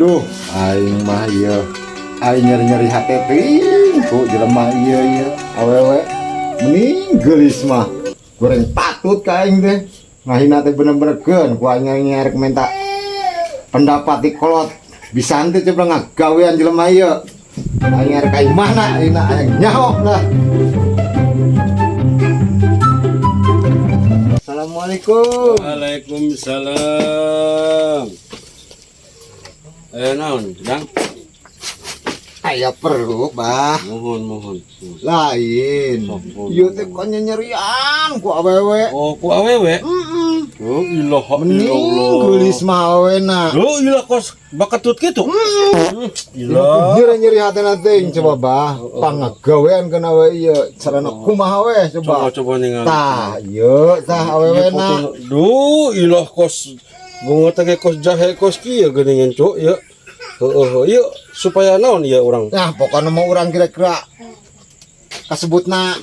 Duh, aing mah ieu. Aing nyeri-nyeri hate teuing ku jelema ieu ieu awewe. Mending geulis mah. Goreng patut ka aing teh. Ngahina teh bener-bener keun ku aing ngarek minta pendapat di kolot. Bisa henteu coba ngagawean jelema ieu. Aing arek ka imahna, aing aing nyaho lah. Assalamualaikum. Waalaikumsalam. Eh naon, Jang? Aya perlu, Bah. Mohon, mohon. Lain. Sok, Ieu teh kok nyerian ku awewe. Oh, ku awewe? Heeh. Oh, ilaha Mending illallah. geulis mah awena. Oh, ilah kos bakatut kitu. Ilah. Nyeri nyeri hatena teuing coba bah. Pangagawean kana we ieu carana kumaha we Coba coba. coba ningali. Tah, ieu tah awewena. Duh, ilah kos bunga teh kos jahe kos kieu geuningan cuk ieu. Heeh, ieu supaya naon ieu urang? Nah, pokoknya mau urang kira-kira kasebutna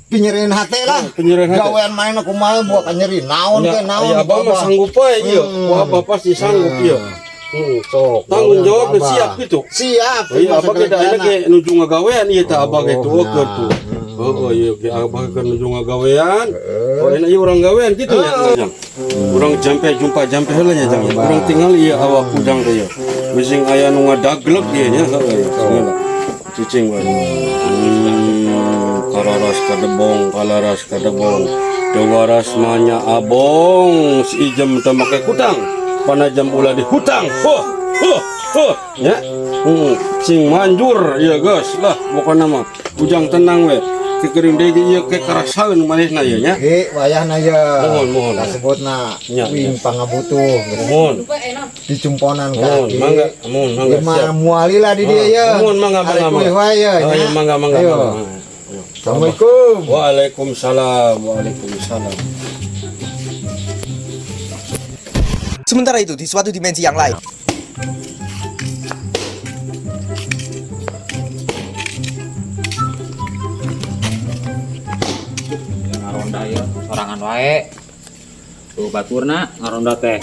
pinyerian hate lah. Penyerian hate. Gawean main kumaha buat nyeri naon Ya, ke naon. ya abah mah sanggup wae ieu. Ku abah pasti sanggup ieu. Hmm, sok. Tanggung gawean jawab ku abah. siap gitu. Siap. Oh, iya, abah kita enak ge nuju ngagawean ieu teh abah ge Oh, tuh nah. tuh. Heeh, ieu ge abah keur nuju ngagawean. Oh, enak ieu urang gawean gitu ya, Jang. Urang jampe jumpa jampe heula nya, Jang. Urang tinggal ieu awak kudang teh ieu. Bising aya nu ngadaglek ieu nya, heeh. Heeh. Cicing wae. Kararas kadebong, kalaras kadebong. Dewaras manya abong, si ijem teu make kutang. Panajam ulah di hutang. Huh, huh, huh. Ya. Sing manjur ya guys lah pokokna mah. Ujang tenang we. Kekering deui ge ieu ke karasaeun manehna ieu nya. Ge wayahna ye. Mohon, mohon. Kasebutna Nya, wing pangabutuh Mohon. dicumponan ka Mohon, aki. mangga, mohon, mangga. Ieu mah Siap. muali lah di dieu ye. Mohon, mangga, mangga, Arek mangga. kuih wae ye. Oh, nya. iya, mangga, mangga, Ayo. mangga. Ayo. Assalamualaikum. Waalaikumsalam, waalaikumsalam. Sementara itu, di suatu dimensi yang lain. Ngaronda ya sorangan wae tuh baturna ngaronda teh.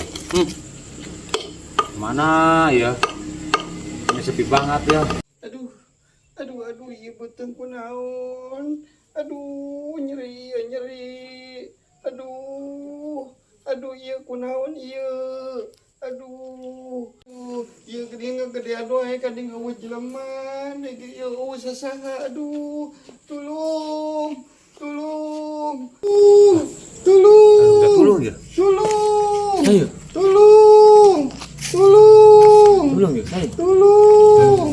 Mana ya, ini sepi banget ya. Aduh, aduh, aduh, ieu beuteung kunaon? Aduh, nyeri, ya, nyeri. Aduh, aduh, ieu kunaon ieu? Aduh, aduh, ieu gede ngagedean wae ka deung eueuh jelema, deui ieu eueuh sasaha. Aduh, tulung, tulung, tulung, Tolong ya. Tulung, Ayo. Tulung, tulung. Tolong ya saya. Tolong.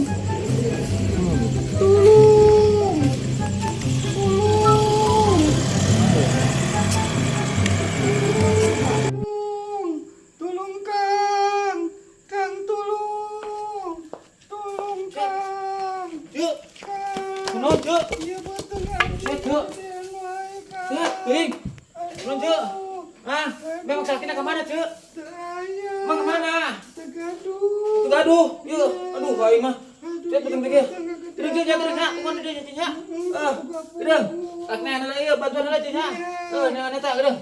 Tolong. Tolong. Tolong Kang. Kang tolong. Tolong Kang. Cuk. Kang. Kunaon, Cuk? Iya betul Kang. Cuk. Cuk, ting. Kunaon, Cuk? Ah, memang sakitnya kemana, Cuk? Emang kemana? Tegaduh. Tegaduh, yuk. Aduh, aing mah. Cuk, penting pikir. Terus Cuk, jangan terus, nak. Kumaha deui, Cuk, nya? Eh, gedeung. Kakna heula ieu, bantuan heula, Cuk, nya. Eh, neangan eta, gedeung.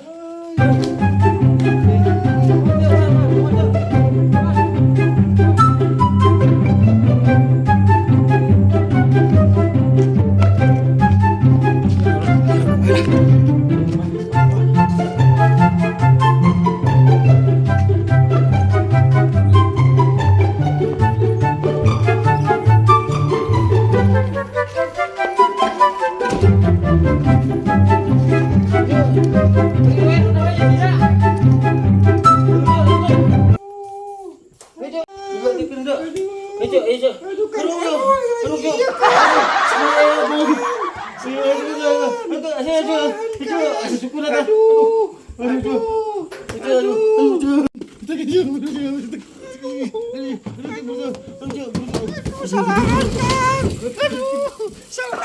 Salahan Kang. Aduh, salah.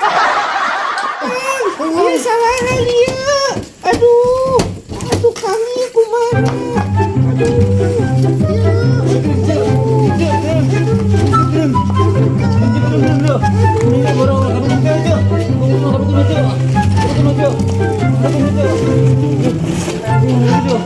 Ini salahan ieu. Aduh. Aduh Kang ieu kumaha? Aduh. Ieu.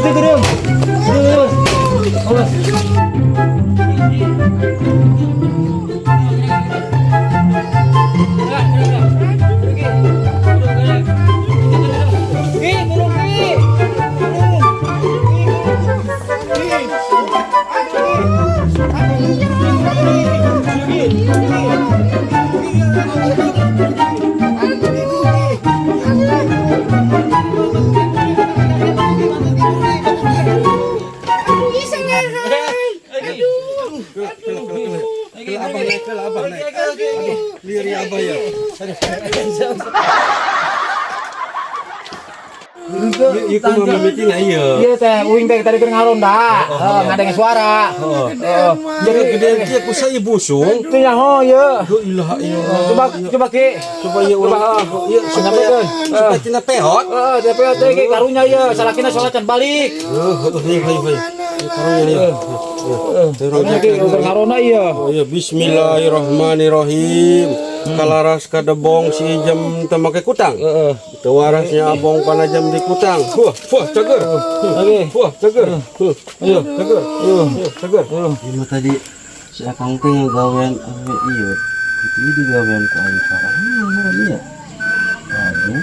Henteu geureung. Awas. Awas. Ki, burung ki. Abah naik, abah naik. Liar ya abah ya. Ieu kumaha mimitina ieu? Iya teh, uing teh tadi keur ngaronda. Heeh, ngadenge suara. Heeh. Jadi gede kieu ku saya busung. Teu nyaho ieu. La ilaha illallah. Coba coba Ki. Coba ieu urang ieu supaya supaya tina pehot. Heeh, teh peot teh Ki karunya ieu, salakina salat can balik. Heuh, heuh, hayu hayu. Karunya ieu. Karunya Ki keur ngaronda ieu. Oh ya, bismillahirrahmanirrahim. Kalaras kadebong si Ijem teu make kutang. Heeh. Teu warasnya abong panajam di kutang. Wah, wah, cager. Oke. Wah, cager. Ayo, cager. Ayo, cager. Ieu tadi si Akang teh ngagawean awe ieu. Itu ieu digawean ku aing parah meureun ieu. Aduh.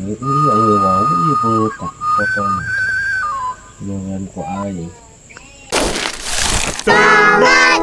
Ieu ieu aing wau ieu peutak fotona. Gawean ku aing. Selamat